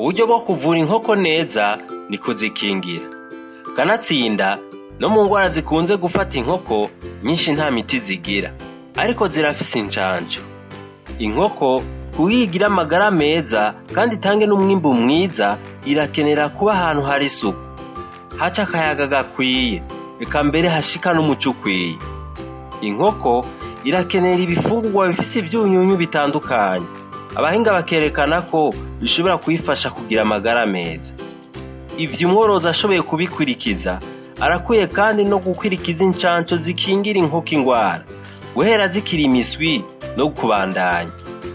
Uburyo bwo kuvura inkoko neza ni kuzikingira. Kanatsinda no mu ngwara zikunze gufata inkoko nyinshi nta miti zigira, ariko zirafise incanco. Inkoko kugira igire amagara meza kandi itange n'umwimbu mwiza, irakenera kuba ahantu hari isuku, haca akayaga gakwiye, eka mbere hashika n'umuco ukwiye. Inkoko irakenera ibifungurwa bifise ivyunyunyu bitandukanye. Abahinga bakerekana ko bishobora kuyifasha kugira amagara meza. Ivyo umworozi ashoboye kubikurikiza, arakwiye kandi no gukwirikiza incanco zikingira inkoko ingwara, guhera zikiri imiswi no kubandanya.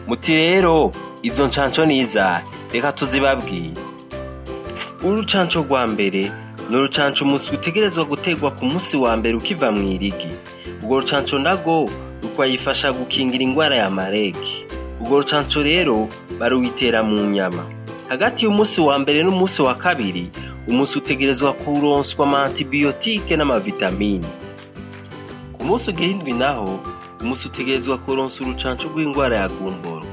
Muti rero izo ncanco nizahe? Reka tuzibabwire. Urucanco rwa mbere ni urucanco umuswi utegerezwa guterwa ku musi wa mbere ukiva mw'irigi. Urwo rucanco narwo rukayifasha gukingira ingwara ya maregi. Urwo rucanco rero baruwitera mu nyama. Hagati y'umusi wa mbere n'umusi wa kabiri, umuswi utegerezwa kuronswa ama antibiyotike n'amavitamine. Ku musi ugira indwi naho, umuswi utegerezwa kuronswa urucanco rw'ingwara ya gumboro.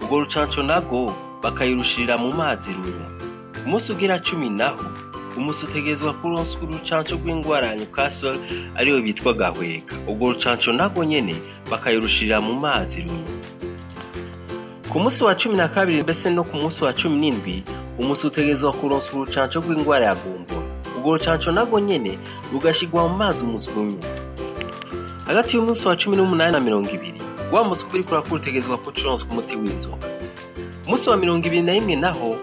Urwo rucanco narwo bakayirushirira mu mazi runywa. Ku musi ugira 10 naho, umuswi utegerezwa kuronswa urucanco rw'ingwara ya Newcastle, ariyo bitwa gahweka. Urwo rucanco narwo nyene bakayirushirira mu mazi runywa. Ku musi wa 12 mbese no ku musi wa 17, umuswi utegerezwa kuronswa urucanco rw'ingwara ya gumboro. Urwo rucanco narwo nyene rugashirwa mu mazi umuswi unywa. Hagati y'umunsi wa 18 na 20, wa muswi uriko urakura utegerezwa kuca uronswa umuti w'inzoka. Ku musi wa 21 naho,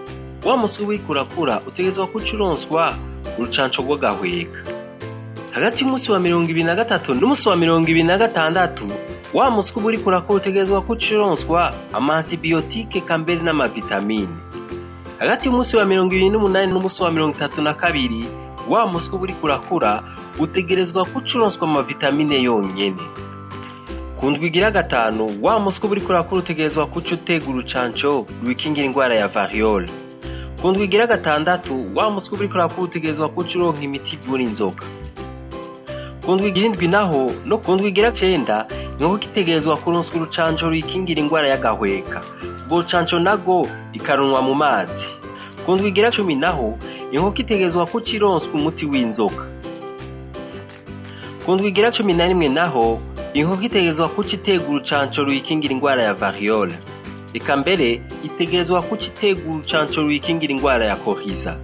wa muswi uriko urakura utegerezwa kuca uronswa urucanco rw'agahweka. Hagati y'umunsi wa 23 n'umunsi wa 26, wa muswi uba uriko urakura utegerezwa kuca uronswa ama antibiyotike eka mbere n'amavitamine. Hagati y'umunsi wa 28 n'umunsi wa 32, wa muswi uba uriko urakura utegerezwa kuca uronswa amavitamine yonyene. Ku ndwi igira gatanu, wa muswi uba uriko urakura utegerezwa kuca utega urucanco rwikingira ingwara ya variole. Ku ndwi igira gatandatu, wa muswi uba uriko urakura utegerezwa kuca uronka imiti ivura inzoka. Ku ndwi igira indwi naho no ku ndwi igira cenda, inkoko itegerezwa kuronswa urucanco ruyikingira ingwara y'agahweka. Urwo rucanco narwo ikarunwa mu mazi. Ku ndwi igira 10 naho, inkoko itegerezwa kuca ironswa umuti w'inzoka. Ku ndwi igira 11 naho, inkoko itegerezwa kuca iterwa urucanco ruyikingira ingwara ya variole. Eka mbere itegerezwa kuca iterwa urucanco ruyikingira ingwara ya coryza.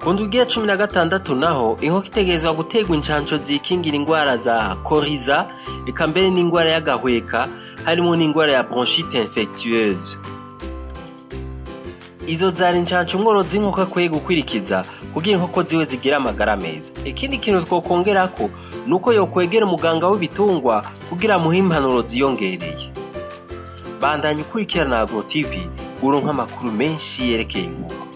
Ku ndwi igira 16 naho, inkoko itegerezwa guterwa incanco zikingira ingwara za coryza, eka mbere n'ingwara y'agahweka, harimo n'ingwara ya bronchite infectieuse. Izo zari incanco umworozi w'inkoko akwiye gukwirikiza kugira inkoko ziwe zigire amagara meza. Ikindi kintu twokongerako nuko yokwegera umuganga w'ibitungwa kugira amuhe impanuro ziyongereye. Bandanya ukurikirana Agro TV uronke amakuru menshi yerekeye inkoko.